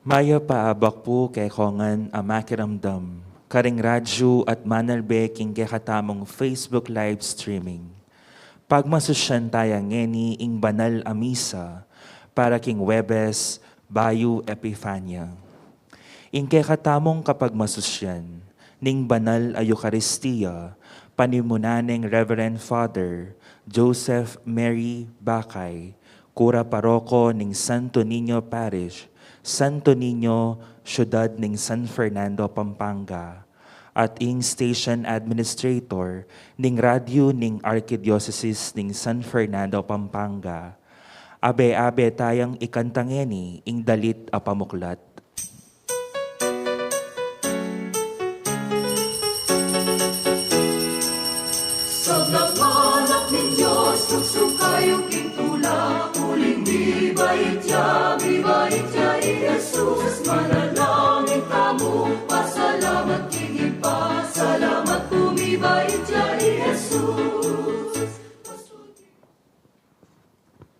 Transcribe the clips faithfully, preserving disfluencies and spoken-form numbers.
Mayap a abak pu kekongan a makiramdam karing radyu at manalbe king kekatamung Facebook live streaming. Pagmasusyan taya ngeni ing banal a misa para king Huwebes bayu Epifania. Ing kekatamung kapagmasusyan ning banal a Eukaristia, panimunan neng Reverend Father Joseph Mary Bacay, Kura Paroko ning Santo Niño Parish, Santo Niño, Siyudad ning San Fernando, Pampanga, at ing Station Administrator ning Radyu ning Arkidiosesis ning San Fernando, Pampanga. Abe-abe tayang ikanta ngeni ing dalit a pamuklat. Sablang anak ning Dios, tukso kayu king tula, uling mibait ya, mibait ya i Jesus, manalangin tamu, pasalamat king Ibpa, salamat pu mibait ya i Jesus.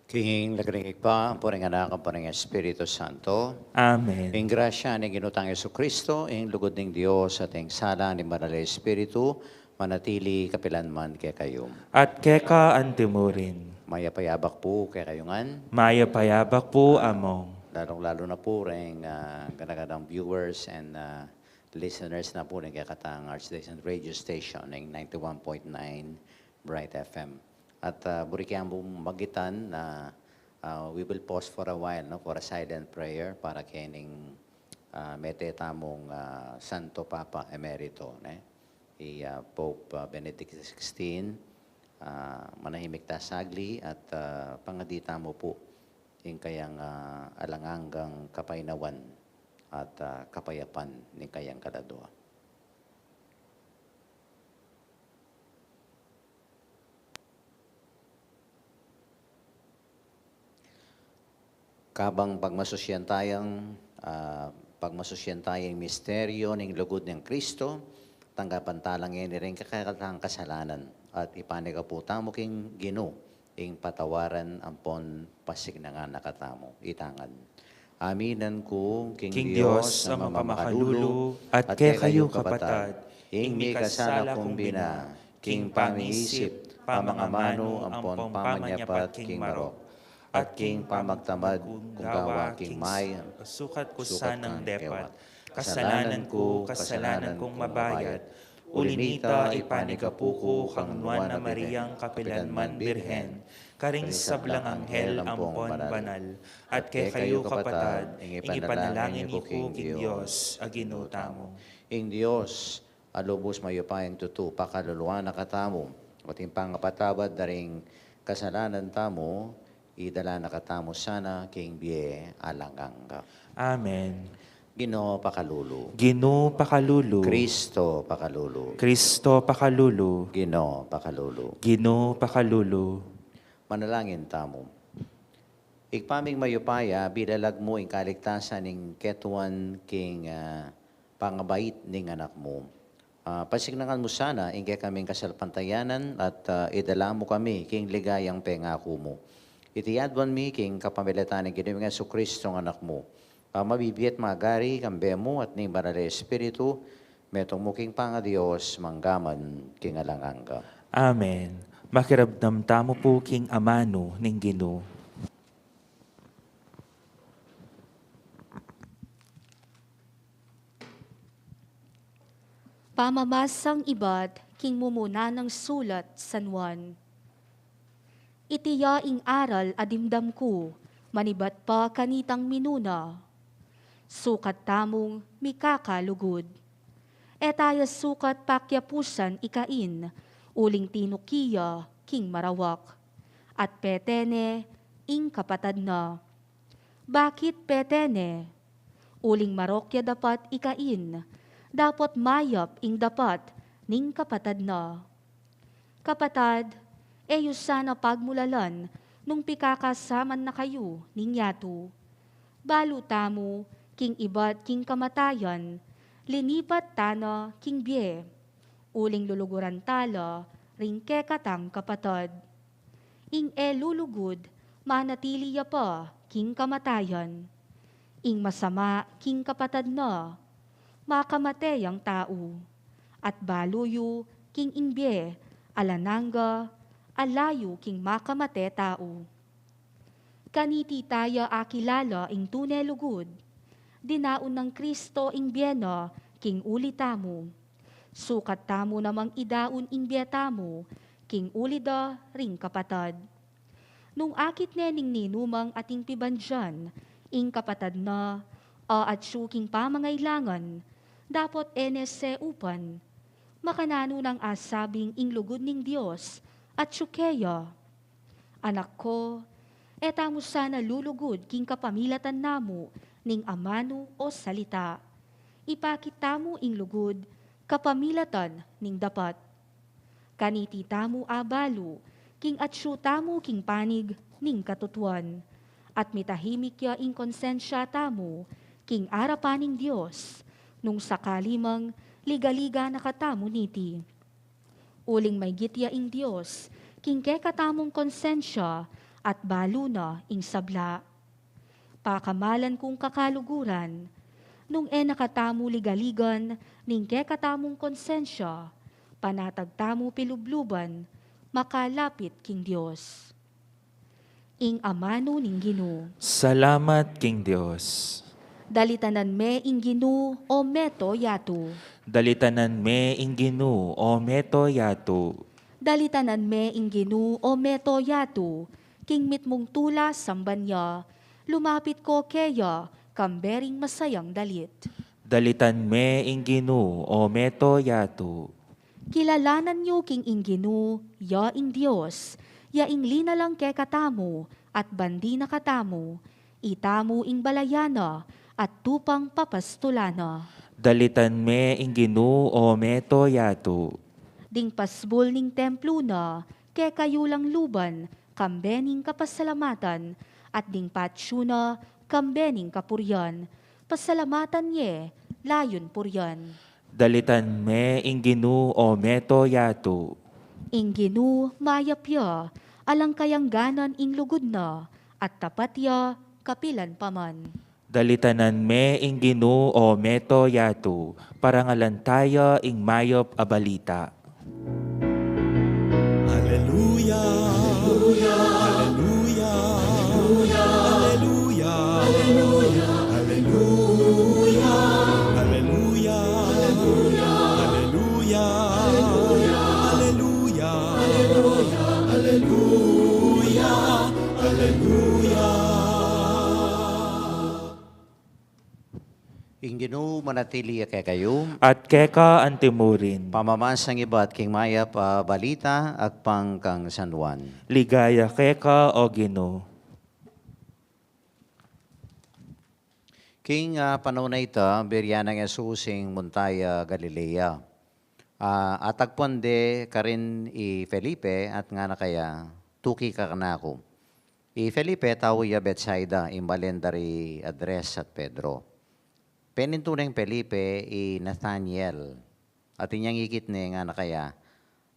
King lagyu ning Ibpa, ampo ning Anak, ampo ning Espiritu Santo. Amen. Ing grasya ning Ginu tang Jesucristo, ing lugud ning Dios, at ing sala ning Banal a Espiritu, manatili kapilan man kekayu. At keka antimurin. Mayap a abak pu kekayu ngan. Mayap a abak pu, Among. Lalung-lalu na pu reng, ah, gana-ganang viewers and, ah, listeners na pu ning kekatang Archdiocese Radio Station, ning ninety-one point nine Bright F M. At, ah, buri kayang magitan na, ah, we will pause for a while, no, for a silent prayer para kening, ah, mete tamung, ah, Santo Papa Emerito, ne? I, ah, Pope, ah, Benedict sixteen, ah, manahimik ta sagli at, ah, pangadi tamu pu ing kayang, ah, alang anggang kapaynawan at, ah, kapayapan ning kayang kaladua. Kabang pagmasusyan tayang, ah, pagmasusyan tayang misteryo ning lugud nang Kristo, tanggapan ta la ngeni ring kekatang kasalanan, at ipanyawad tamu king Ginu ing patawaran ampon pasignangan na katamu. Itang ngan. Aminan ku king Dios a mapamakalulu, at kekayu kapatad, ing mikasala kung bina, king pamiisip, pamangamanu, ampon pamanyapat king marok, at king pamagtamad kung gawa king mayap, sukat ku sanang depat, kasalanan ku, kasalanan kung mabayat, uli nita ipanyawad ku kang Nuan a Mariang kapilan man Birhen, karing sablang anghel ampon banal, at kekayu kapatad, ing ipanalangin yu ku king Dios a Ginu tamu. Ing Dios a lubus mayupayang tutu, pakaluluan na katamu, at ing pangapatawad da ring kasalanan tamu, idala na katamu sana king bie alang angga. Amen. Ginu, pakalulu. Ginu, pakalulu. Kristo, pakalulu. Kristo, pakalulu. Ginu, pakalulu. Ginu, pakalulu. Manalangin tamu. Ibpa ming mayupaya, bilalag mu ing kaligtasan ning ketuan king, ah, pangabait ning Anak mu. Ah, pasignangan mu sana ing kekaming kasalpantayanan at, ah, idala mu kami king ligayang pengaku mu. Iti aduan mi king kapamilatan ning Ginu ming Jesucristo a Anak mu. Ah, mabibie at magari, kambe mu at ning Banal a Espiritu, metung mu king pangaDios, mangga man king alang angga. Amen. Makiramdam tamu pu king amanu ning Ginu. Pamamasang ibat king mumuna nang sulat San Juan. Iti ya ing aral a dimdam ku, manibat pa kanitang minuna. Sukat tamung mikakalugud. E taya sukat pakiapusan i Cain, uling tinuki ya king marawak. At pete ne ing kapatad na. Bakit pete ne? Uling marok ya dapat i Cain, dapot mayap ing dapat ning kapatad na. Kapatad, e yu sana pagmulalan nung pikakasaman na kayu ning yatu. Balu tamu, king ibat king kamatayan, linipat tana king bie, uling luluguran tala ring kekatang kapatad. Ing e lulugud, manatili ya pa king kamatayan. Ing masama king kapatad na, makamate yang tau, at balu yu king ing bie alang angga, a layu king makamate tau. Kaniti taya akilala ing tune lugud, dinaun nang Kristo ing bie na king uli tamu. Sukat tamu namang idaun ing bie tamu king uli da ring kapatad. Nung akit ne ning ninumang ating pibandian ing kapatad na, a atyu king pamangailangan, dapot e ne seupan, makananu nang asabing ing lugud ning Dios atyu keya? Anak ko, e tamu sana lulugud king kapamilatan namu ning amanu o salita. Ipakit tamu ing lugud kapamilatan ning dapat. Kaniti tamu abalu king atyu tamu king panig ning katutuan, at mitahimik ya ing konsensya tamu king arapan ning Dios, nung sakali mang ligaligan na katamu niti. Uling maygit ya ing Dios king kekatamung konsensya, at balu na ing sabla. Pakamalan kung kakaluguran, nung e na katamu ligaligan ning kekatamung konsensya, panatag tamu pilubluban makalapit king Dios. Ing amanu ning Ginu. Salamat king Dios. Dalitanan me ing Ginu, o meto yatu. Dalitanan me ing Ginu, o meto yatu. Dalitanan me ing Ginu, o meto yatu, king mitmung tula samban ya, lumapit ko keya kambe ring masayang dalit. Dalitan me ing Ginu, o meto yatu. Kilalanan yu king ing Ginu, ya ing Dios, ya ing linalang kekatamu, at bandi na katamu, itamu ing balayan na, at tupang papastulan na. Dalitan me ing Ginu, o meto yatu. Ding pasbul ning templu na, kekayu lang luban, kambe ning kapasalamatan, at ding patyu na, kambe ning kapurian, pasalamatan ye, layun purian. Dalitan me ing Ginu, o meto yatu. Ing Ginu, mayap ya, alang kayangganan ing lugud na, at tapat ya, kapilan pa man. Dalitanan me ing Ginu, o meto yatu, parangalan taya ing mayap a balita. Aleluya. Aleluya. Aleluya. Aleluya. Ing Ginu manatili ya kekayu. At keka antimurin. Pamamasang ibat king mayap a balita agpang kang San Juan. Ligaya keka, o Ginu. King, ah, panaun a ita, birian nang Jesus ing munta ya Galilea. Ah, atagpuan de karin i Felipe at ngana kaya, "Tuki ka kanaku." I Felipe, tau ya Betsaida, imbalen da ri Andres at Pedro. Penintu neng Felipe i Nathaniel, at inyang ikit ne ngana kaya,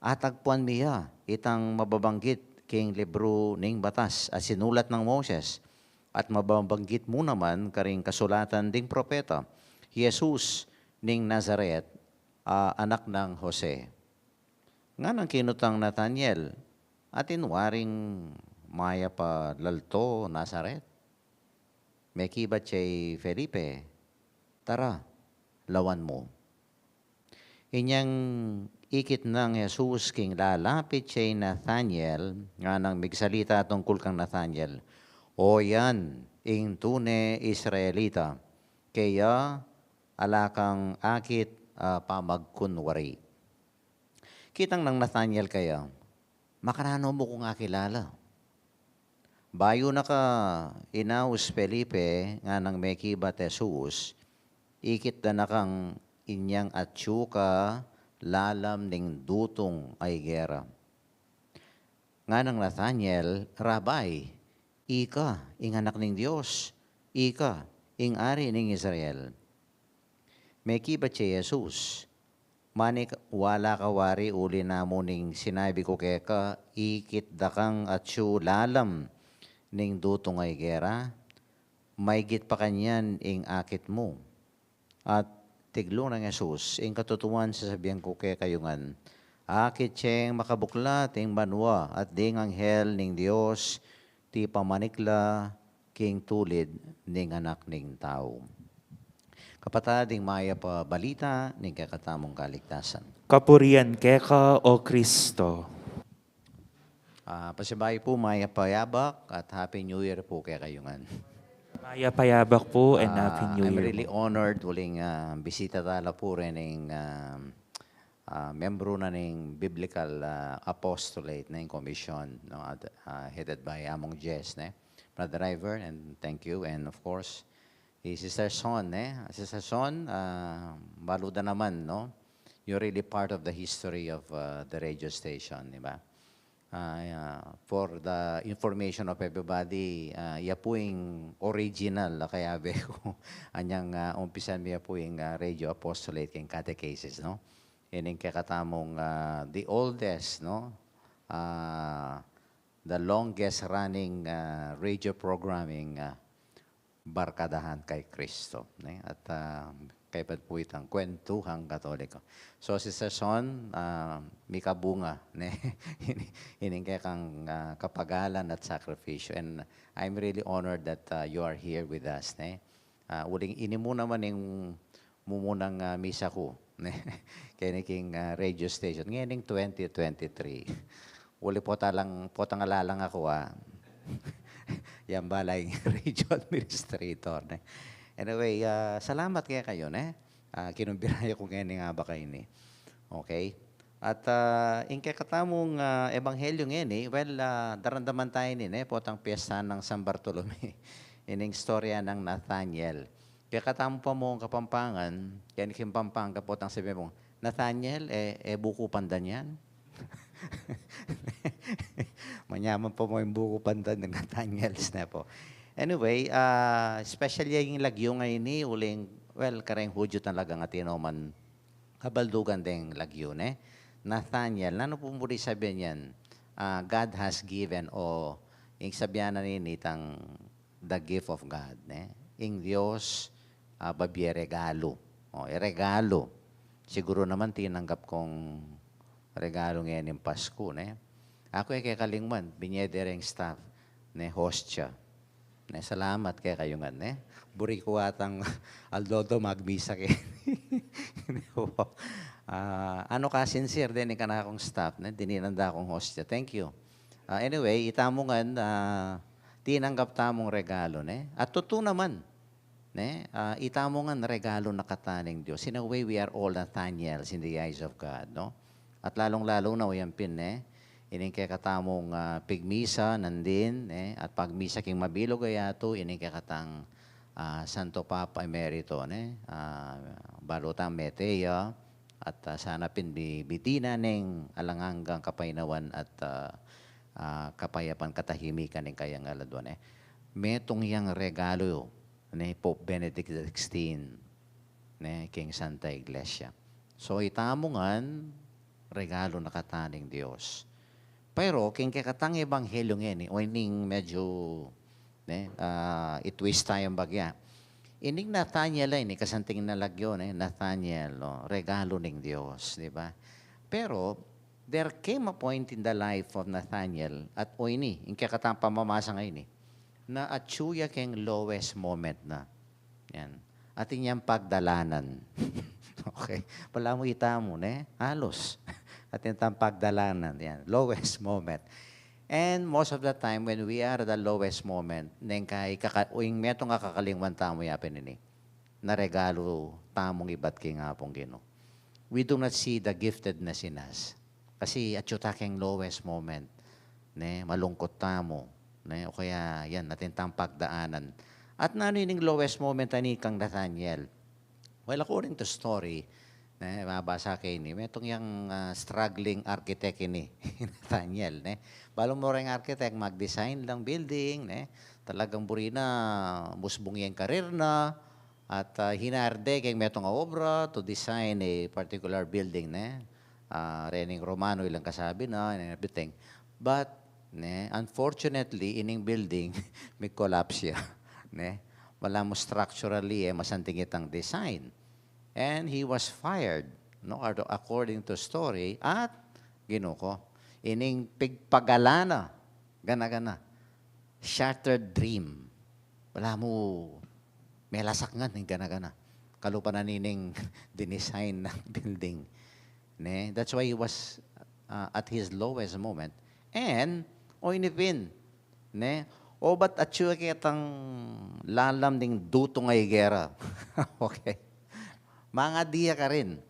"Atagpuan mi ya itang mababanggit king libru ning batas a sinulat nang Moses, at mababanggit mu naman karing kasulatan ding propeta, i Jesus ning Nazaret, a anak nang Jose." Nganang kinutang Nathaniel, "Atin waring mayap a lalto Nazaret?" Mekibat ya i Felipe, "Tara, lawan mu." Inyang ikit nang Jesus king lalapit ya i Nathaniel, nganang migsalita tungkul kang Nathaniel, "O yan ing tune Israelita, keya ala kang akit a pamagkunwari." Kitang nang Nathaniel kaya, "Makananu mu kung akilala?" Bayu na ka inaus Felipe, nganang mekibat Jesus, "Ikit da na kang inyang atyu ka lalam ning dutung a igera." Nganang Nathaniel, "Rabai, ika ing Anak ning Dios, ika ing Ari ning Israel." Mekibat ya i Jesus, "Maniwala ka wari uli na mu ning sinabi ku keka, ikit da kang atyu lalam ning dutung a igera? maigit pa kanyan ing akit mu. At tiglung nang Jesus, ing katutuan sasabian ku kekayu ngan, akit yeng makabuklat ing banua at ding anghel ning Dios, ti pamanik la king tulid ning Anak ning Tau. Kapatad, ing mayap a balita ning kekatamung kaligtasan. Kapurian keka, O Kristo. Ah, pasibayu pu, mayap a yabak at Happy New Year pu kekayu ngan. Mayap a yabak pu and Happy New Year. Ah, I'm really honored uling, ah, bisita tala pu rening, ah, ah, membro na ning Biblical, ah, Apostolate na ning Commission, no, at, ah, headed by Among Jess, ne? Brother Ivor, and thank you. And of course, si Sister Son, ne? Sister Son, ah, balu da naman, no? You're really part of the history of, ah, the radio station, di ba? Ah, yeah. For the information of everybody, ah, iya pu ing original, ah, kayabe ku. Anyang, ah, umpisan mi ya pu ing, ah, Radio Apostolate king catechesis, no? Ining kekatamung, ah, the oldest, no? Ah, the longest running, ah, radio programming, ah, Barkadahan kay Kristo, ne? At, ah, kaybat pu itang Kwentuhang Katoliko. So, Sister Son, ah, mika bunga, ne? Ini-, ining kekang, ah, kapagalan at sakripisyo. And I'm really honored that, ah, you are here with us, ne? Ah, uling ini mu naman ing mumunang, ah, misa ku, ne? Keni king, ah, radio station. Ngening twenty twenty-three. Uli potang, potang ala lang aku, ah. Yang bala ing radio administrator, ne? Anyway, ah, salamat kekayu, ne? Ah, kinumbira ya ku ngening abak a ini. Okay? At, ah, ing kekatamung, ah, ebanghelyo ngeni, well, ah, daramdaman taya ini, ne? Potang piyesta nang San Bartolome. Ining istorya nang Nathaniel. Kekatamu pa mung Kapampangan, keni king Pampanga potang sabi mu, "Nathaniel, e, e buku pandan yan?" Manyaman pa mu ing buku pandan ning Nathaniel, ne pu. Anyway, ah, special ya ing lagyu ngeni, uling, well, kareng Hudyu talaga, atin no man kabaldugan deng lagyu, ne? Nathaniel, nanu pu buri sabian yan? Ah, God has given, o ing sabian na nini itang the gift of God, ne? Ing Dios, ah, babie regalu. O, e regalu. Siguru naman tinanggap kung regalu ngening Pasku, ne? Aku e ke kalingwan, binye de reng staff, ne, hostia. Ne, salamat kekayu ngan, ne? Buri ku atang aldo-aldo magmisa ke. Ah, anu ka sincere de ning kanakung staff, ne? Dininan da kung hostia. Thank you. Ah, anyway, itamu ngan, ah, tinanggap tamung regalu, ne? At tutu naman, ne? Ah, itamu ngan regalu na kata ning Dios. In a way, we are all Nathaniels in the eyes of God, no? At lalung-lalu na, o yan pin, ne? Ining kekatamung, ah, pigmisa nandin, ne? At pagmisa king mabilug a yatu, ining kekatang, ah, Santo Papa Emerito, ne? Ah, balu tang mete ya, at, ah, sana pin bi-, bidinan ne ing alang anggang kapaynawan at, ah, ah, kapayapan, katahimikan ning kayang aladwa, ne? Metung yang regalu, ne, Pope Benedict sixteen, ne, king Santa Iglesia. So, itamu ngan regalu na kata ning Dios. Pero, king kekatang ebanghelyo ngeni, o ining medyo, ne, ah, i-twist tayang bagya. Ining Nathaniel a ini, kasanting na lagyu, ne, Nathaniel, no, regalu ning Dios, di ba? Pero, there came a point in the life of Nathaniel, at o ini, ing kekatang pamamasa ngeni, na atyu ya keng lowest moment na. Yan. Atin yang pagdalanan. Okay. Balamu itamu, ne? Halos. Atin tang pagdalanan. Yan. Lowest moment. And most of the time, when we are at the lowest moment, neng kai kaka-, uing metung a kakalingwan tamu ya pin ini, na regalu tamung ibat king Apung Ginu. We do not see the giftedness in us. Kasi atyu ta keng lowest moment, ne, malungkut tamu, ne, o kaya yan, atin tang pagdaanan. At nanu ining lowest moment a ini kang Nathaniel? Well, according to story, ne, mabasa ke ini, metung yang, ah, struggling architect ini, Nathaniel, ne. Balu mu reng architect, mag-design lang building, ne. Talagang buri na, musbung yang career na, at, ah, hinarde keng metung a obra to design a particular building, ne? Ah, rening Romano ilang kasabi na, and everything. But, ne, unfortunately, ining building, mig-collapse ya, ne? Balamu structurally, e masanting itang design. And he was fired, no, according to story, at Ginu ku, ining pigpagala na, gana-gana, shattered dream. Balamu, melasakngan ning gana-gana. Kalupa na nining dinesign na building. Ne? That's why he was, uh, at his lowest moment. And, o ini pin, ne? Obat atyu ketang lalam ning dutung a igera. Okay. Mangadi ya karin.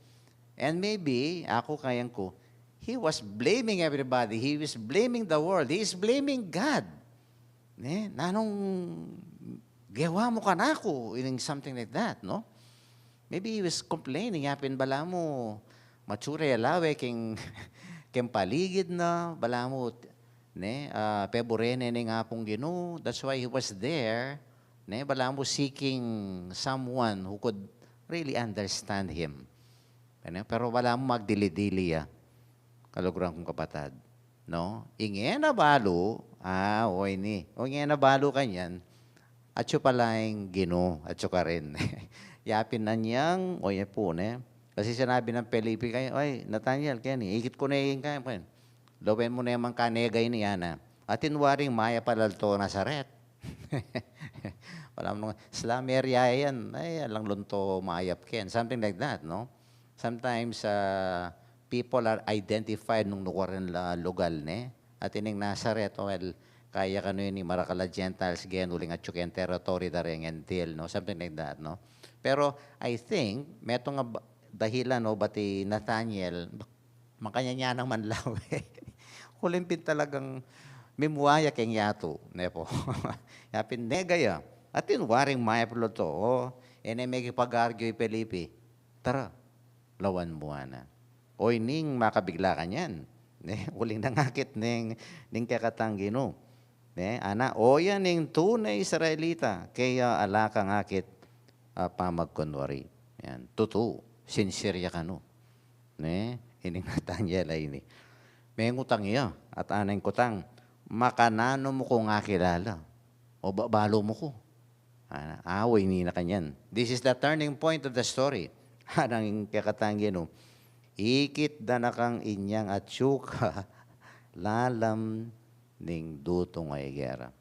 And maybe, aku kayang ku, he was blaming everybody. He was blaming the world. He is blaming God. Ne? Nanung gewa mu kanaku, ining something like that, no? Maybe he was complaining, yapin balamu, matsura ya lawe keng, keng paligid na, balamu, ne, ah, pebure ne ning Apung Ginu. That's why he was there, ne, balamu seeking someone who could really understand him. Ne? Pero balamu magdili-dili ya, kaluguran kung kapatad. No? Ing e na balu, ah, o ini. O ing e na balu kanyan, atyu pala ing Ginu, atyu karin. Yapin na niyang, o ya pu, ne? Kasi sinabi nang Felipe kaya, "Oy, Nathaniel, keni, ikit ku ne ing kaya, keni. Lawen mu ne mang kanegay ini, ana. Atin waring mayap a lalto Nazaret." Wala mu nung, sila Mary yan, ay, alang lunto mayap ken. Something like that, no? Sometimes, ah, people are identified nung nukarin la lugal, ne? At ining Nazaret, well, kaya kanu ini, marakal a Gentiles, gen, uling atyu keng territory da reng Gentil, no? Something like that, no? Pero, I think, metung a ba-, dahilan, no, bati Nathaniel, makanyan ya nang manlawe. Uling pin talagang mimua ya keng yatu, ne pu. Yapin nega ya. Atin waring mayap a lalto, o, e ne mekipag-argue i Felipe. Tara, lawan mu, ana. O ining makabigla kanyan, ne? Uling nangakit ning, ning kekatang Ginu. Ne? Ana, o ya ning tune Israelita, kaya ala kang akit a pamagkunwari. Yan, tutu, sincere ya kanu. Ne? Ining Nathaniel a ini. Mengutang ya, at ana ing kutang, makananu mu kung akilala? O ba-, balu mu ku? Ana, awa ini na kanyan. This is the turning point of the story. Ana ing kekatang Ginu, ikit da na kang inyang atyu ka lalam ning dutung a igera.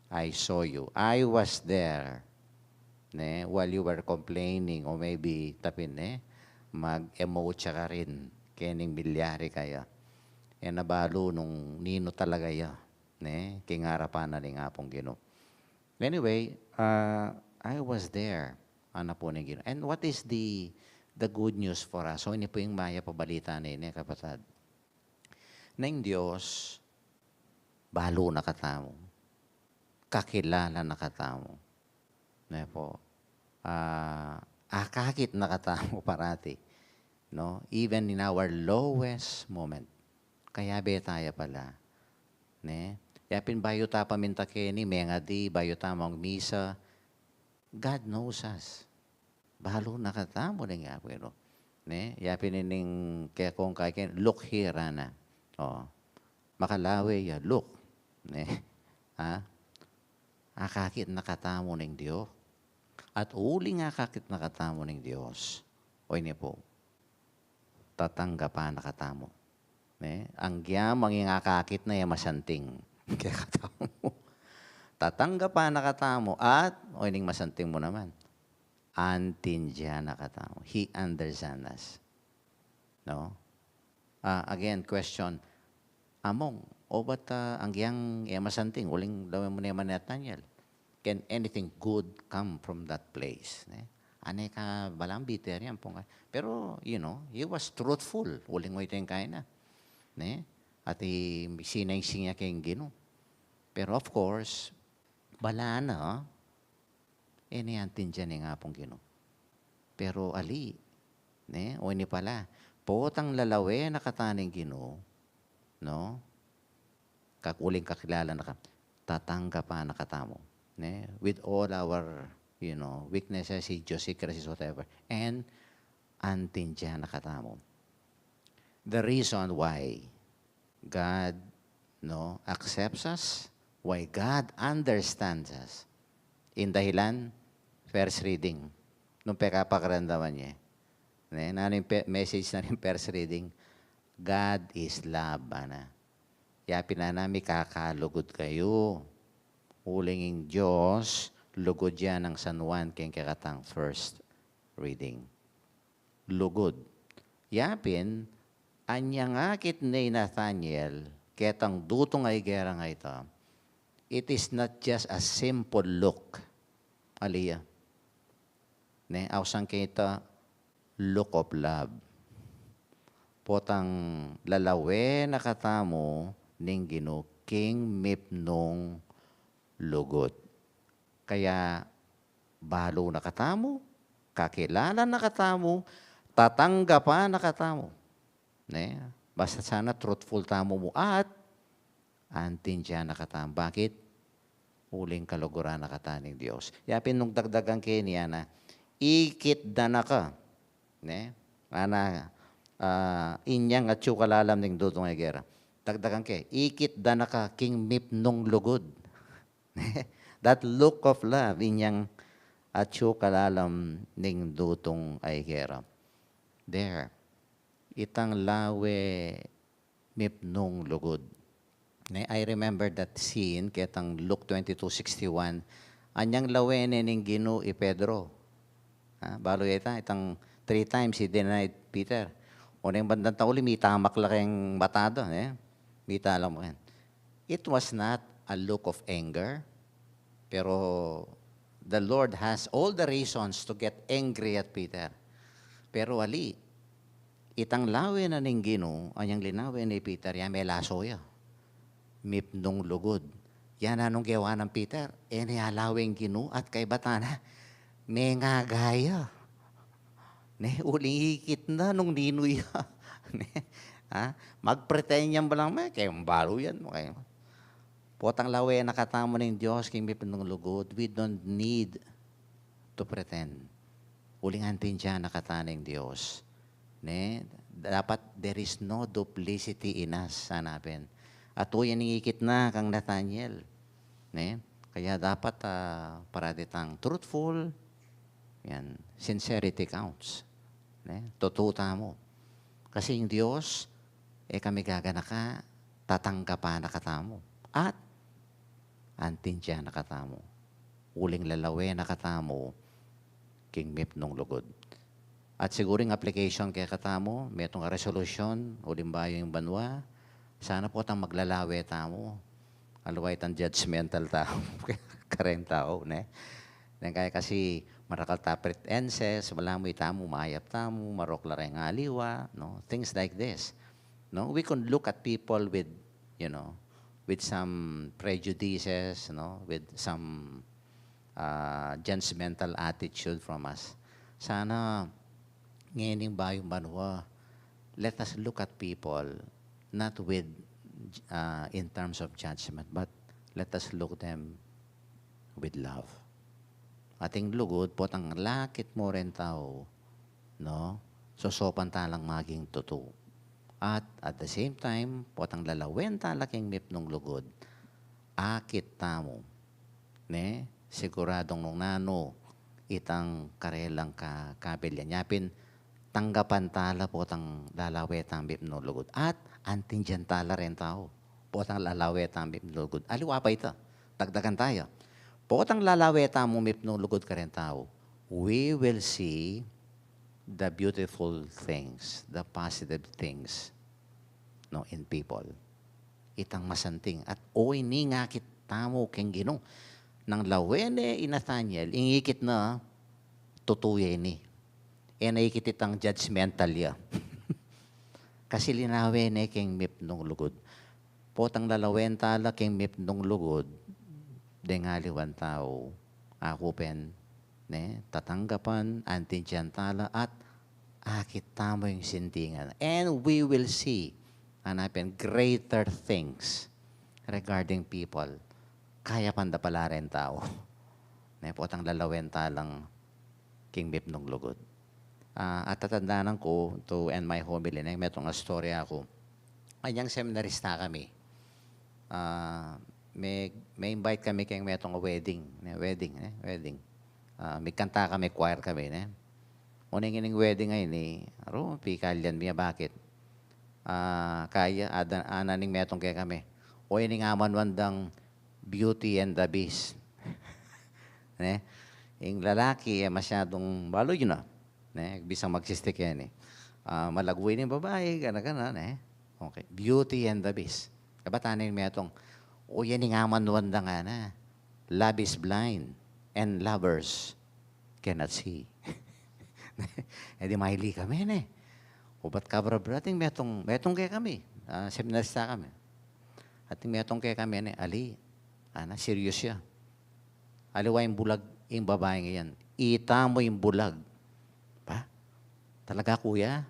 I saw you. I was there. Ne? While you were complaining, o maybe, tapin, ne? Mag-emote ya karin. Kening milyari kaya. E na balu nung ninu talaga ya. Ne? King arapan na ning Apung Ginu. Anyway, uh, I was there. Ana pu ning Ginu. And what is the, the good news for us? So, ini pu ing mayap a balita na ini, kapatad. Neng Dios, balu na katamu. Kakilala na katamu. Ne pu? Ah, akakit na katamu parati. No? Even in our lowest moment. Kayabe ta ya pala. Ne? Yapin bayu ta paminta keni, mengadi, bayu ta magmisa, God knows us. Balu na katamu ning Apung Ginu. Ne? Yapin ining kekong kaiken, "Look here," ana. O. Makalawe ya, "Look." Ne? Ha? Akakit na katamu ning Dios. At uling akakit na katamu ning Dios, o ini pu, tatanggapan na katamu. Ne? Anggiyang ing akakit na e masanting kekatamu, tatanggapan na katamu at, o ining masanting mu naman, antindian na katamu. He understands us. No? Ah, again, question. Among, obat, ah, anggiyang e masanting, uling lawen mu ne man Nathaniel, can anything good come from that place? Ne? Ane ka, balang bitter yan, Pong. Pero, you know, he was truthful. Uling o ito ing kaina. Ne? At i-, sinaysay ya keng Ginu. Pero of course, bala na, e ne antindian ning Apung Ginu. Pero ali, ne? O ini pala, potang lalawen na kata ning Ginu, no? Kak-, uling kakilala na ka, tatanggapan na katamu, ne? With all our, you know, weaknesses, idiosyncrasies, whatever. And antindian na katamu. The reason why God, no, accepts us, why God understands us, Ing dahilan, first reading. Nung pekapakiramdaman ye. Ne, nanu ing pe-, message na ning first reading? God is love, ana. Ya pin ana, mikakalugud kayu. Uling ing Dios, lugud ya nang San Juan, keng kekatang first reading. Lugud. Ya pin, anyang akit ne i Nathaniel, ketang dutung a igera a ita, it is not just a simple look. Ali ya. Ne, ausan keta look of love. Potang lalawen na katamu ning Ginu king mipnung lugud. Kaya balu na katamu, kakilala na katamu, tatanggapan na katamu. Ne? Basta sana truthful tamu mu at antindian na katamu. Bakit? Uling kaluguran na kata ning Dios. Ya pin nung dagdagan ke niya na, ikit da na ka. Ne? Ana, ah, inyang atyu kalalam ning dutung a igera. Dagdagan ke, ikit da na ka king mipnung lugud. That look of love, inyang atyu kalalam ning dutung a igera. There. Itang lawe mipnung lugud. Ne, I remember that scene, ketang Luke twenty-two sixty-one. Anyang lawen ne ning Ginu i Pedro. Ha, balu ya ita, itang three times he denied Peter. O neng bandang tauli, mitamak la keng mata da, ne? Mita la keng. It was not a look of anger, pero the Lord has all the reasons to get angry at Peter. Pero ali, itang lawe na ning Ginu, anyang linawe ne i Peter, ya melaso ya. Mipnung lugud. Ya nanung gewa nang Peter, e ne alawe ing Ginu at kaybat na, mengaga ya. Ne, uling ikit na nung ninu ya. Ne, ha? Mag-pretend yang balang me, kaya balu yan, kaya. Potang lawe na katamu ning Dios king mipnung lugud, we don't need to pretend. Uling antindian na kata ning Dios. Ne? Dapat there is no duplicity in us, sana pin. At uyan ing ikit na kang Nathaniel. Ne? Kaya dapat, ah, parati tang truthful. Yan. Sincerity counts. Ne? Tutu tamu. Kasi ing Dios, e ka migaganaka, tatanggapan na katamu. At antindian na katamu. Uling lalawen na katamu king mipnung lugud. At siguru ing application kekatamu, metung a resolusyon, uling bayu ing banua, sana potang maglalawe tamu. Aliwa itang judgmental tamu kareng tau, ne? Deng kaya kasi marakal ta pretenses, balamu itamu, mayap tamu, marok la reng aliwa, no? Things like this. No? We can look at people with, you know, with some prejudices, no? With some, ah, judgmental attitude from us. Sana ngening bayung banua, let us look at people not with, ah, in terms of judgment, but let us look them with love. Ating lugud, potang lakit mu reng tau, no? Sosopan ta lang maging tutu. At at the same time, potang lalawen ta la king mipnung lugud, akit tamu, ne? Siguradung nung nanu itang karelang ka-, kabilyan, yapin tanggapan ta la potang lalawe tang mipnung lugud. At antindian ta la reng tau potang lalawe tang mipnung lugud. Aliwa pa ita, dagdagan ta ya. Potang lalawe tamu mipnung lugud kareng tau, we will see the beautiful things, the positive things, no, in people. Itang masanting. At o ini ngakit tamu keng Ginu. Nang lawen ne i Nathaniel, ing ikit na, tutu ya ini. E na ikit itang judgmental ya. Kasi linawe ne keng mipnung lugud. Potang lalawen ta la keng mipnung lugud, deng aliwang tau, aku pin, ne, tatanggapan, antindian ta la, at akit tamu ing sintingan. And we will see, ana pin, greater things regarding people. Kaya panda pala reng tau. Ne, potang lalawen ta lang king mipnung lugud. Ah, at tatandanan ku, to end my homily, ne, metung a istorya ku. Anyang seminarista kami. Ah, me, me-invite kami keng metung a wedding, ne, wedding, ne, wedding. Ah, migkanta kami, choir kami, ne. Oneng ining wedding a ini, aru, pikalian mi ya, bakit? Ah, kaya, ada, ana ning metung kekami. O, ining amanuan dang Beauty and the Beast. Ne? Ing lalaki, e, masyadung balu yu na. Ne? Bisang magsistik yan, e. Ah, malagwa ining babai, gana-gana, ne? Okay. Beauty and the Beast. Kabatan ning metung, o, yan ing amanuan da, ngana. Love is blind, and lovers cannot see. E di maili kami, ne. Ubat kabra-bra, ating metung, metung kekami. Ah, seminarista kami. Ating metung kekami, ne, ali, ana, serious ya. Aliwa ing bulag ing babai ngeni. Ita mu ing bulag. Pa? Talaga, kuya?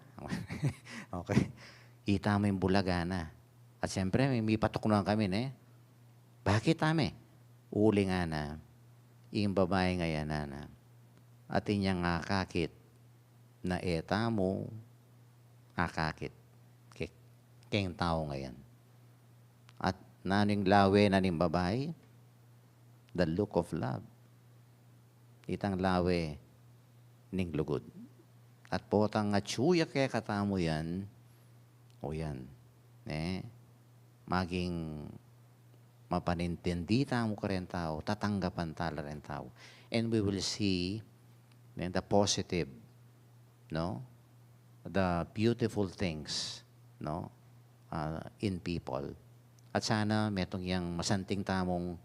Okay. Ita mu ing bulag, ana. At siyempre, mi, mipatuknang kami, ne? Bakit, ame? Uling, ana, ing babai ngeni, ana, atin yang akakit na e tamu akakit ke, keng tau ngeni. At nanu ing lawe na ning babai? The look of love. Itang lawe ning lugud. At potang atyu ya kekatamu yan, o yan, ne, maging mapanintindi tamu kareng tau, tatanggapan tala reng tau. And we will see, ne, the positive, no? The beautiful things, no? Ah, in people. At sana metung yang masanting tamung,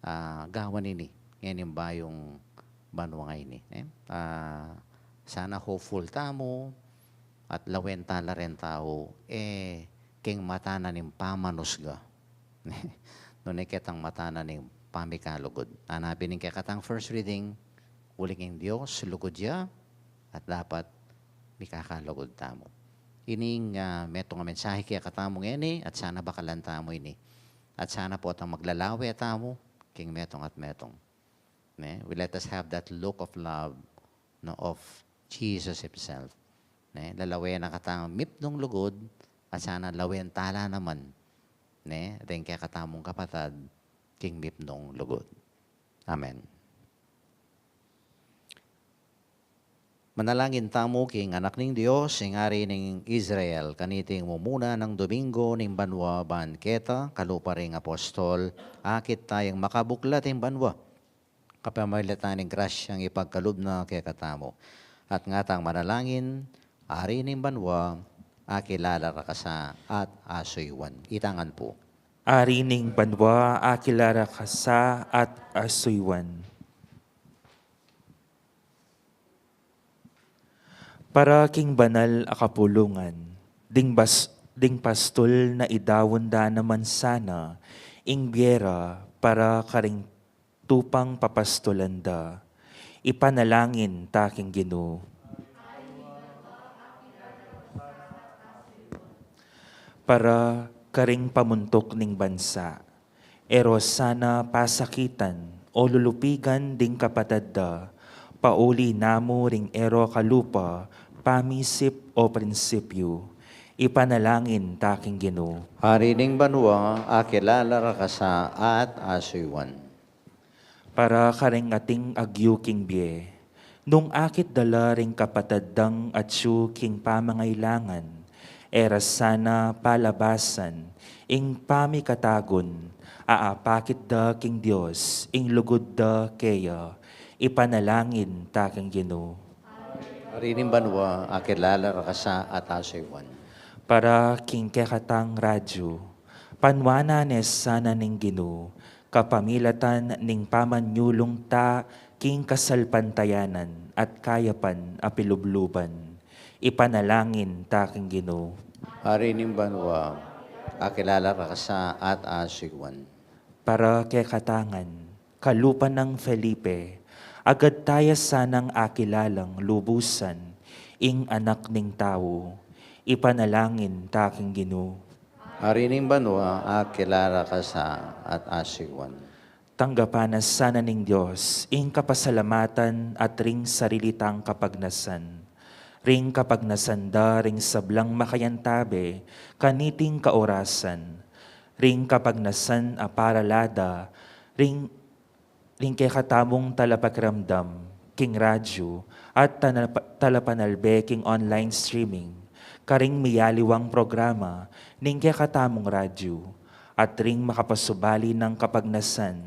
ah, gawan ini, ngening bayung banua ngeni, ne? Ah, sana hopeful tamu, at lawen tala reng tau, e, keng mata na ning pamanusga, nune ketang mata na ning pamikalugud. Ana pin ing kekatang first reading, uling ing Dios lugud ya, at dapat mikakalugud tamu. Ining, ah, metung a mensahe kekatamu ngeni, at sana bakalan tamu ini. At sana potang maglalawe tamu keng metung at metung. Ne? We let us have that look of love, no, of Jesus himself. Ne? Lalawen na katang mipnung lugud, at sana lawen tala naman, ne, deng kekatamung kapatad king mipnung lugud. Amen. Manalangin tamu king Anak ning Dios, ing Ari ning Israel, kaniting mumuna nang Domingo ning banua ban keta, kalupa ring apostol, akit tayang makabuklat ing banua kapamilatan ning grasyang ipagkalub na kekatamu. At ngatang manalangin, Ari ning banua, akilala ra ka sa at asuyuan. Itangan pu. Ari ning banua, akilala ka sa at asuyuan. Para king banal a kapulungan, ding bas-, ding pastul na idaun da naman sana ing bie ra para karing tupang papastulan da. Ipanalangin ta king Ginu. Para karing pamuntuk ning bansa, e ro sana pasakitan o lulupigan ding kapatad da, pauli na mu ring e ro kalupa pamisip o prinsipyu. Ipanalangin ta king Ginu. Ari ning banua, akilala ra ka sa at asuyuan. Para karing ating agyu king bie, nung akit da la ring kapatad dang atyu king pamangailangan, e ra sana palabasan ing pamikatagun a apakit da king Dios ing lugud da keya. Ipanalangin ta king Ginu. Ari ning banua, akilala ra ka sa at asuyuan. Para king kekatang radyu, panuanan ne sana ning Ginu kapamilatan ning pamanyulung ta king kasalpantayanan at kayapan a pilubluban. Ipanalangin ta king Ginu. Ari ning banua, akilala ra ka sa at asuyuan. Para kekatang kalupa nang Felipe, agad taya sanang akilalang lubusan ing Anak ning Tau. Ipanalangin ta king Ginu. Ari ning banua, akilala ka sa at asuyuan. Tanggapan na sana ning Dios ing kapasalamatan at ring sarili tang kapagnasan, ring kapagnasan da ring sablang makayantabe kaniting kaorasan, ring kapagnasan a paralada, ring, ring kekatamung talapakiramdam king radyu at tana-, talapanalbe king online streaming, karing miyaliwang programa ning kekatamung radyu, at ring makapasubali nang kapagnasan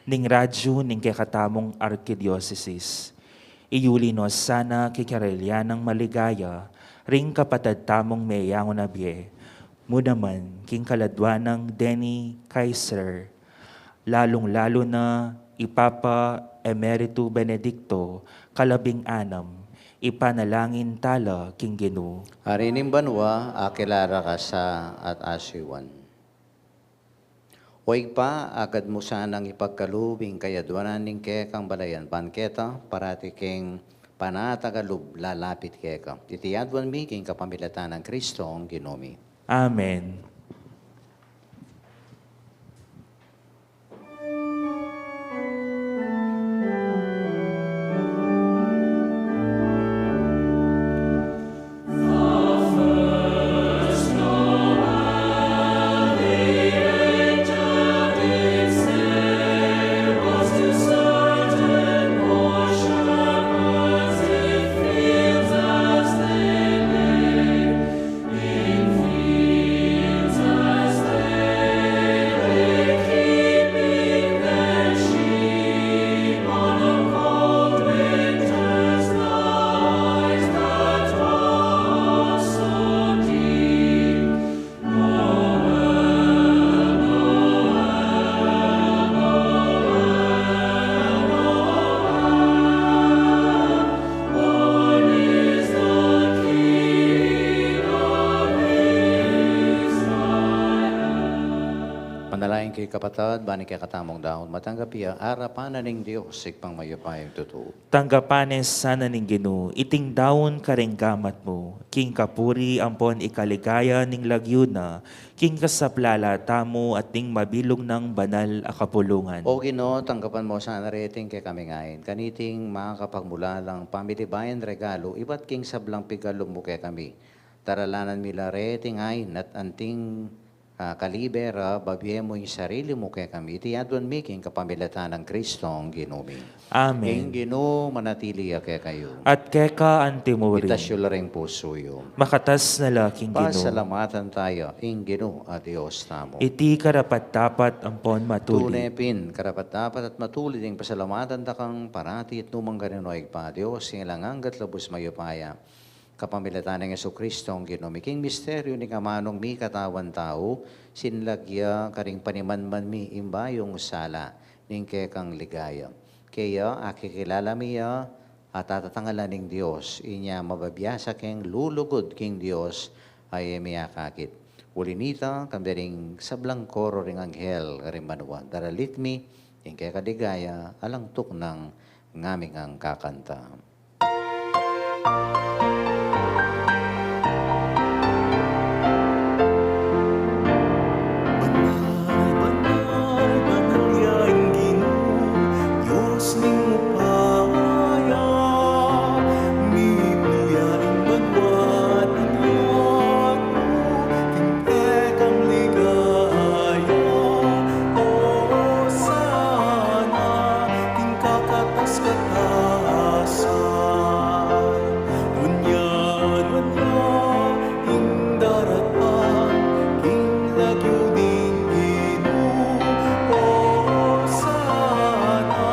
ning radyu ning kekatamung arkidiosesis. Iyuli no sana king karelyanang maligaya ring kapatad tamung meyangu na bie, mu naman king kaladwa nang Denny Kaiser, lalung-lalu na i Papa Emeritu Benedicto kalabing-anam, ipanalangin tala king Ginu. Ari ning banua, akilala ka sa at asiwan. O Ibpa, agad mu sanang ipagkalub ing kayadwanan ning kekang balayan ban keta, parati king panatag a lub lalapit keka. Iti adwan mi king kapamilatan nang Kristong Ginu mi. Amen. Manalangin kayu, kapatad, ban ing kekatamung daun matanggap ya arapan na ning Dios, Ibpang mayupayang tutu. Tanggapan na sana ning Ginu iting daun karing gamat mu, king kapurian ampon ikaligaya ning lagyu na, king kasaplalan tamu at ning mabilug nang banal a kapulungan. O Ginu, tanggapan mu sana reti ing kekaming ain, kaniting makapagmulalang pamilibayan regalu ibat king sablang pigalub mu kekami. Daralanan mi la reting ain at anting, ah, kalibe ra, babie mu ing sarili mu kekami. Iti adwan mi king kapamilatan nang Kristong Ginu mi. Amen. Ing Ginu manatili ya kekayu. At keka antimurin. Itas yu la ring pusu yu. Makatas na la king Ginu. Pasalamatan taya ing Ginu a Dios tamu. Iti karapat-dapat ampon matulid. Tune pin karapat-dapat at matulid ing pasalamatan da kang parati at nu man karin, O Ibpa, Dios king alang angga at lubus mayupaya. Kapamilatan nang Jesucristo, Ginu mi, king misteryu ning amanung mikatawan tau, sinlag ya karing panimanman mi ing bayung sala ning kekang ligaya. Kaya akikilala mi ya at atatangalan ning Dios, inya mabiasa keng lulugud king Dios a e mi akakit. Uli nita, kambe ring sablang koro ring anghel karing banua, daralit mi ing keka ligaya alang tuknang ngaming angkakanta. Banal, banal, banal ya ing Ginu, Dios ning upaya. Mipil ya ing banua at ing yatu, king kekang ligaya. Hosana, king kakatas-katasan. Dunya, dunya, ing daratang king lagyu ning Ginu. Hosana,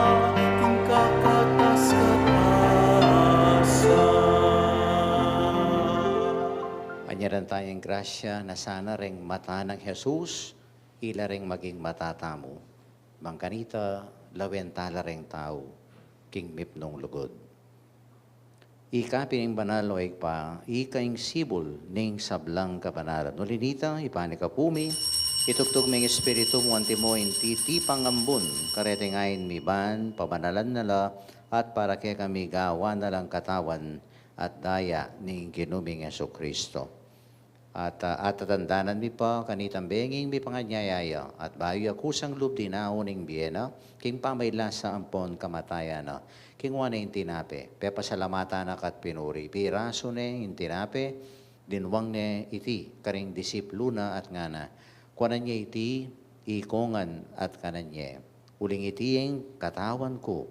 king kakatas-katasan. Anyaran taya ing grasya na sana reng mata nang Jesus, ila reng maging mata tamu. Mangkanita, lawen tala reng tau king mipnung lugud. Ika pin ing banal, O Ibpa, ika ing sibul ning sablang kabanalan. Uli nita, ipanikapu mi, itugtug ming Espiritu mu antimo ing titipang ambun kareting ain mi ban pabanalan na la at para kekami gawan na lang katawan at daya ning Ginu ming Jesucristo. At, ah, atatandanan mi pa kanitang benging mipanganyaya ya, at bayu ya kusang lub dinaun ing bie na, king pamaylasa ampon kamatayan na, kinua ne ing tinape, pepasalamatan na ka't pinuri, pirasu ne ing tinape, dinwang ne iti karing disipulu na at ngana, Kuanan ye iti ikongan at kanan ye, uling iti ing katawan ku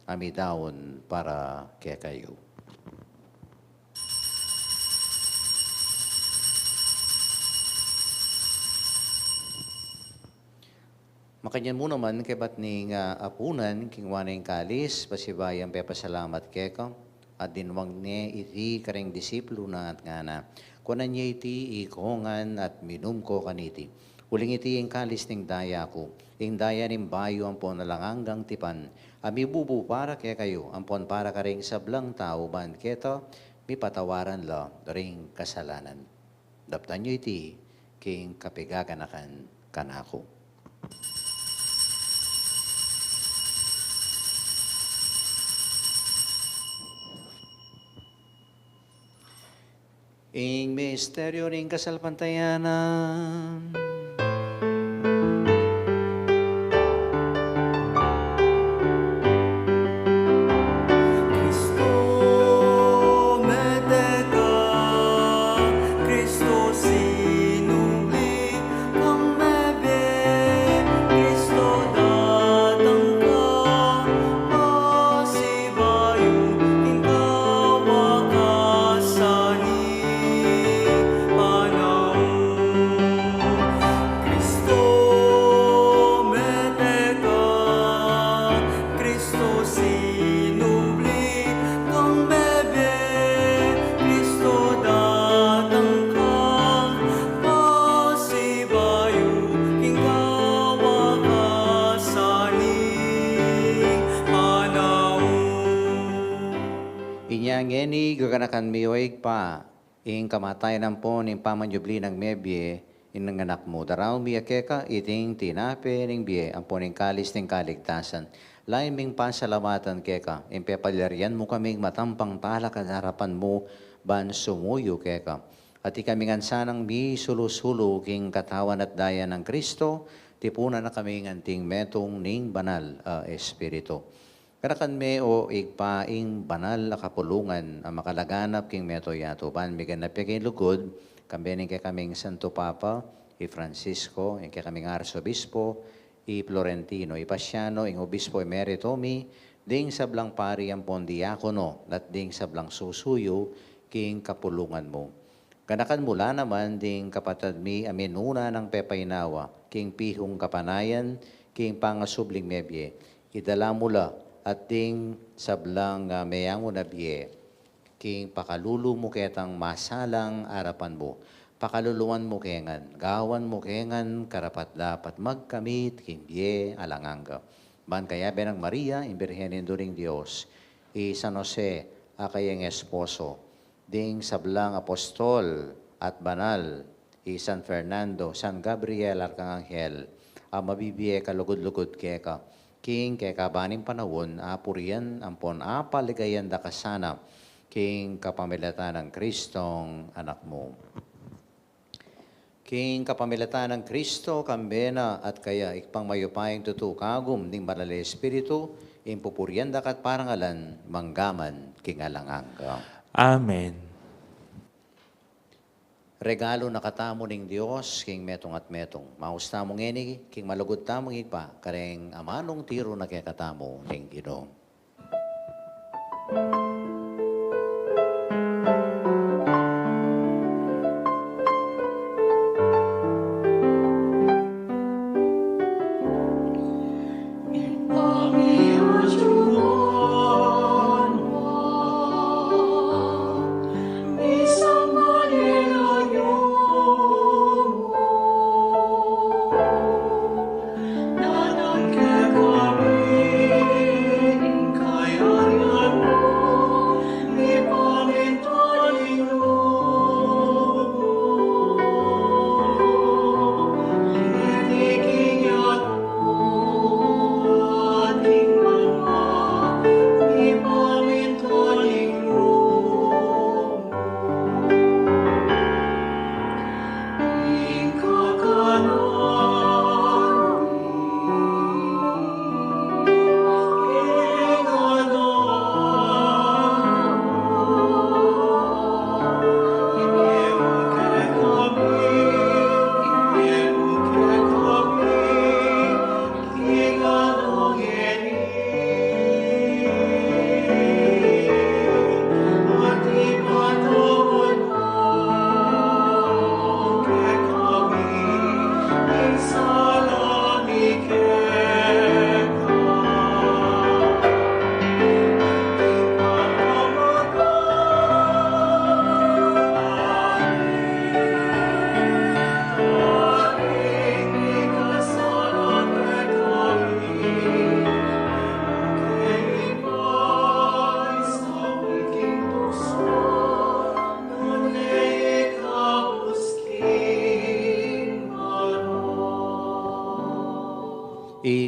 a midaun para kekayu. Makanyan mu naman kebat ning, ah, apunan, kinua ne ing kalis, pasibayu yang pepasalamat keka, at dinwang ne iti kareng disipulu na at ngana: Kuanan ye iti ikongan at minum ko kaniti. Uling iti ing kalis ning daya ku, ing daya ning bayu ampon alang anggang tipan, a mibubu para kekayu ampon para kareng sablang tau ban keta mipatawaran la ring kasalanan. Daptan yu iti king kapigaganakan kanaku. Ing misteryu ning kasalpantayanan. Kristo, mete ka, Kristo, sinubli kang mebie, Kristo, datang ka, pasibayu king kawakasan ning panaun. Kristo, mete ka, Kristo, sinubli kang mebie, Kristo, datang ka, pasibayu king kawakasan ning panaun. Inya ngeni gaganakan mi, o Ibpa, ing kamatayan ampon ing pamanyubli nang mebie ning Anak mu. Daraun mi keka iting tinape ning bie ampon ing kalis ning kaligtasan. Lalu ming pasalamatan keka ing pepalyarian mu kaming matampang talakad king arapan mu ban sumuyu keka. At ikami ngan sanang misulu-sulu king katawan at daya nang Kristo, tipunan na kami ngan ning metung ning Banal a Espiritu. Ganakan me, o Ibpa, ing banal a kapulungan a makalaganap king mabilug a yatu, ban miganap ya king lugud, kambe ning kekaming Santo Papa, i Francisco, ing kekaming Arsobispo, i Florentino, i Pasiano, ing Obispo Emerito mi, ding sablang pari ampon diakono, at ding sablang susuyu king kapulungan mu. Ganakan mu la naman ding kapatad mi a minuna nang pepainawa king pihung kapanayan king pangasubling mebie. Idala mu la at ding sablang, ah, meangu na bie king pakalulu mu ketang masalang arapan mu. Pakaluluan mu ke ngan, gawan mu ke ngan karapat-dapat magkamit king bie alang angga. Ban kayabe nang Maria, ing Birhen Indu ning Dios, i San Jose, a kayang esposo, ding sablang apostol at banal, i San Fernando, San Gabriel, Arkanghel, a mabibie kalugud-lugud keka, king kekaban ning panaun, apurian ampon apaligayan da ka sana, king kapamilatan nang Kristong Anak mu. King kapamilatan nang Kristo, kambe na at kaya, Ibpang mayupayang tutu, kagum ning Banal a Espiritu, ing pupurian da ka at parangalan, manggaman king alang angga. Amen. Regalu na katamu ning Dios king metung at metung. Maus tamu ngeni king malugud tamung Ibpa, kareng amanung tiru na kekatamu ning Ginu.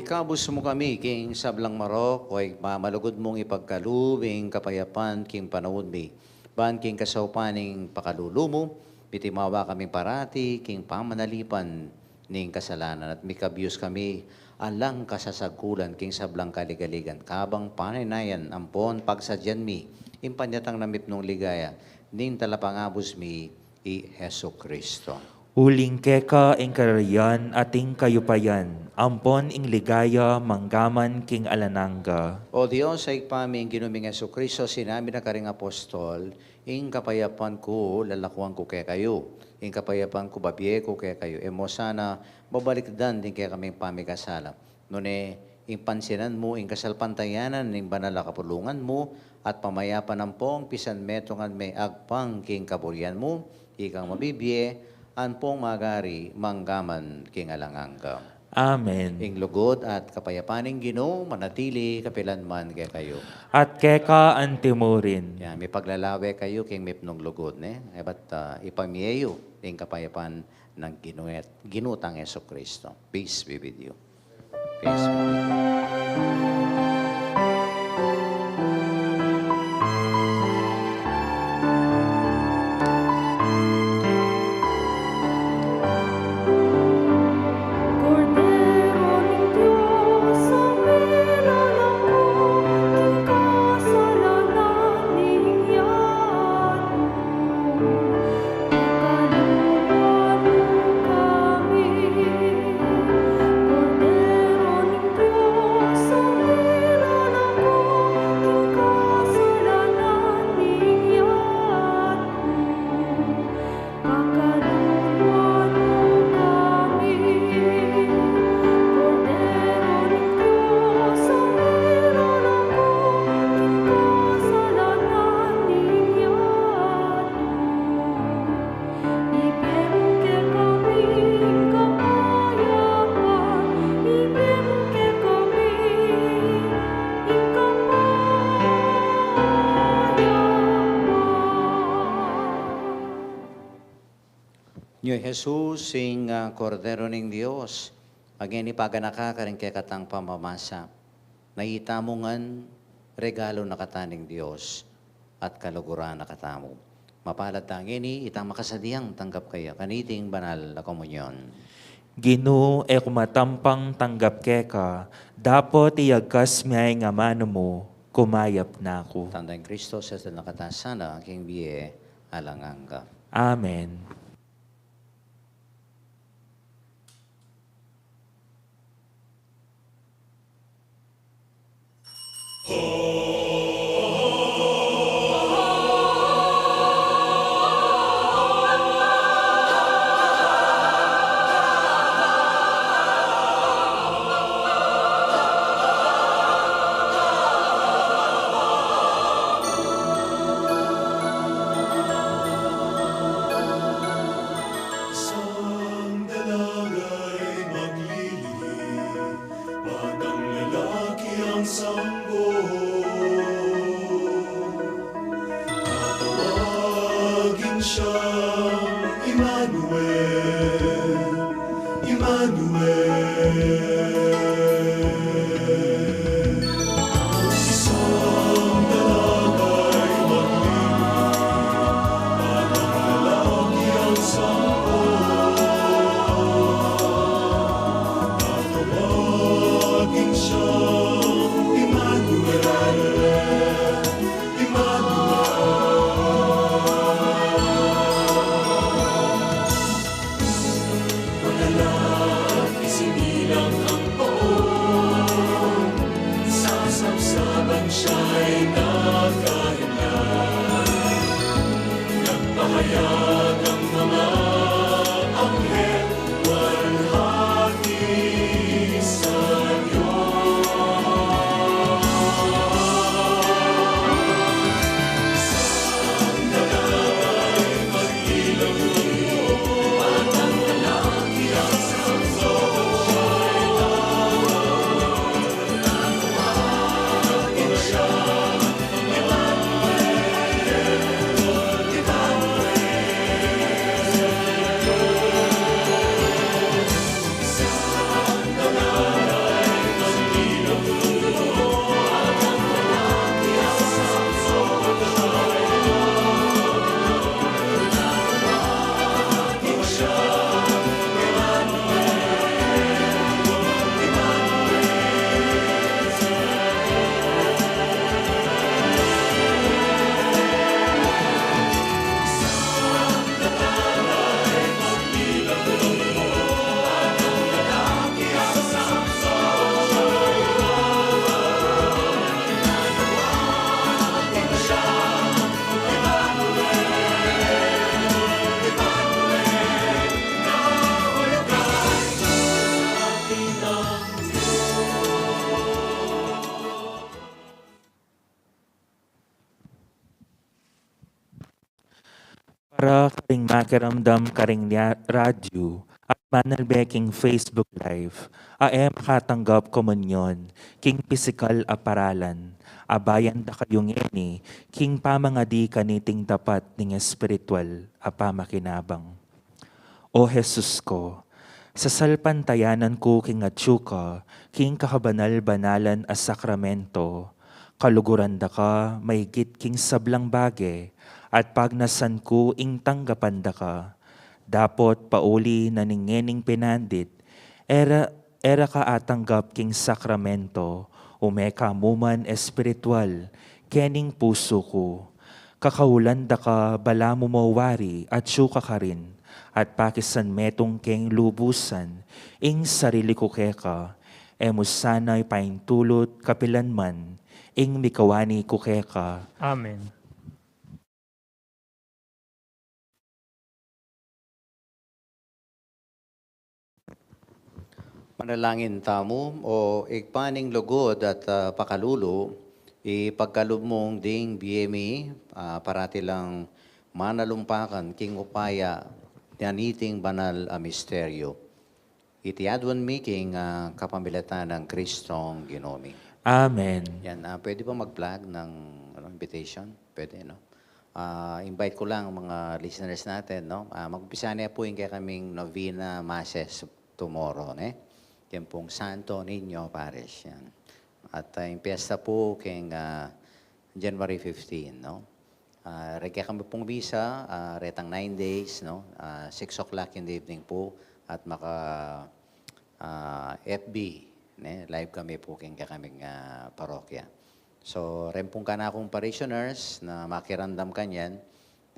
Ikabus mu kami king sablang marok, o Ibpa, malugud mung ipagkalub ing kapayapan king panaun mi. Ban king kasaupan ning pakalulu mu, mitimawa kami parati king pamanalipan ning kasalanan at mikabus kami alang kasasagkulan king sablang kaligaligan, kabang panaynayan ampon pagsadyan mi ing panyatang na mipnung ligaya ning Talapangabus mi, i Jesucristo. Uling keka ing kararian at ing kayupayan, ampon ing ligaya manggaman king alang angga. O Dios, Ibpa mi, ing Ginu ming Jesucristo, sinabi na karing apostol, ing kapayapan ku lalakuan ku kekayu, ing kapayapan ku bibie ku kekayu. E mu sana babalikdan ding kekaming pamikasala, nune ing pansinan mu ing kasalpantayanan ning banal a kapulungan mu, at pamayapan ampong pisanmetungan me agpang king kaburian mu, ikang mabibie ampong magari manggaman king alang angga. Amen. Ing lugud at kapayapan ning Ginu manatili kapilan man kekayu. At keka antimurin. Yan, mipaglalawe kayu king mipnung lugud, ne? Ebat, ah, ipamie yu ing kapayapan nang Ginu, Ginu tang Jesucristo. Peace be with you. Peace be with you. Kordero ning Dios, a milalako king kasalanan ning yatu. Ibie mu kekami ing kapayapan, ibie mu kekami ing kapayapan. Nyo i Jesus, ing, ah, Kordero ning Dios, a ngeni paganaka karing kekatang pamamasa. Na itamu ngan regalu na kata ning Dios at kaluguran na katamu. Mapalad tang ngeni itang makasadiang tanggap kaya kaniting banal a komunyon. Ginu, e ku matampang tanggap keka, dapot iyagkas me ing amanu mu, kumayap na ku. Tanda ning Kristo, setad na kata sana king bie alang angga. Amen. Isang dalaga'y maglilihim, batang lalaki ang sanggol. Tatawagin siyang Emmanuel, Emmanuel. Isang dalaga'y maglilihim, batang lalaki ang sanggol. Tatawagin siyang Emmanuel, Emmanuel. Manalangin, isinilang ang poon, sa sapsapan siya'y nagkahanyag. Nagpahayag ang mga anghel, luwalhati sa Diyos. Para karing makiramdam karing lia-, radyu at manalbe king Facebook Live, a e makatanggap komunyon king pisikal a paralan, abayan da kayu ngeni king pamangadi kaniting dapat ning espiritual a pamakinabang. O Jesus ko, sasalpantayanan ku king atyu ka king kakabanal-banalan a sakramento, kaluguran da ka maigit king sablang bage, at pagnasan ku ing tanggapan da ka. Dapot pauli na ning ngening pinandit, e ra, e ra ka atanggap king sakramento, ume ka mu man espiritual kening pusu ku. Kakaulan da ka balamu mo wari atyu ka karin, at pakisan metung keng lubusan ing sarili ku keka, e mu sana ipaintulut kapilan man ing mikawani ku keka. Amen. Manalangin tamu. O Ibpa ning lugud at, ah, pakalulu, ipagkalub mung ding bie mi, ah, parati lang manalumpakan king upaya niting banal a misteryo. Iti aduan mi king, ah, kapamilatan nang Kristong Ginu mi. Amen. Yan, ah, pwede ba mag-flag ng, ano, invitation? Pwede, no? Ah, invite ko lang mga listeners natin, no? Ah, mag-umpisa na po yung kaya kaming novena masses tomorrow, ne? Yan pong Santo Niño Parish, yan. At, ah, yung piyesta po keng, ah, January fifteen, no? Ah, reke kami pong misa, ah, retang nine days, no? Ah, six o'clock in the evening po at maka, ah, F B, ne? Live kami po keng kakaming, ah, parokya. So, ren pong kanakung parishioners na makiramdam kanyan,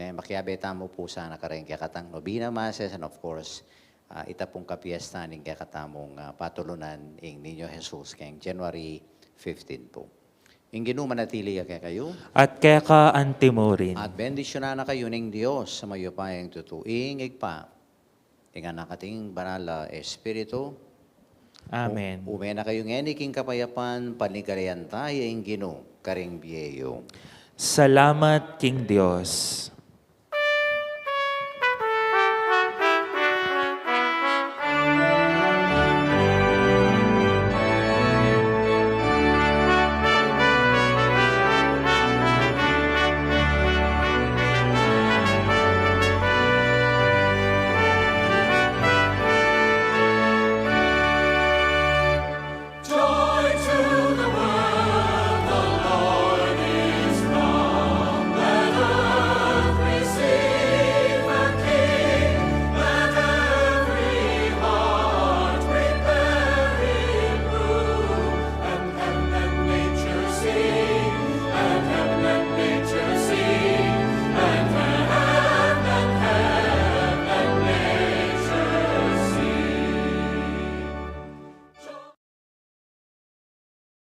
ne? Makiabe tamu po sana kareng kekatang novena masses and of course, ah, ita pong kapiesta ning kekatamung, ah, patulunan ing Niño Jesus keng January fifteen po. Ing Ginu manatili ya kekayu. At keka antimurin. At bendisyunan na kayu ning Dios a mayupayang tutu, ing Ibpa, ing Anak at ing Banal a Espiritu. Amen. U-, ume na kayu ngeni king kapayapan, panigayan taya ing Ginu karing bie yu. Salamat king Dios.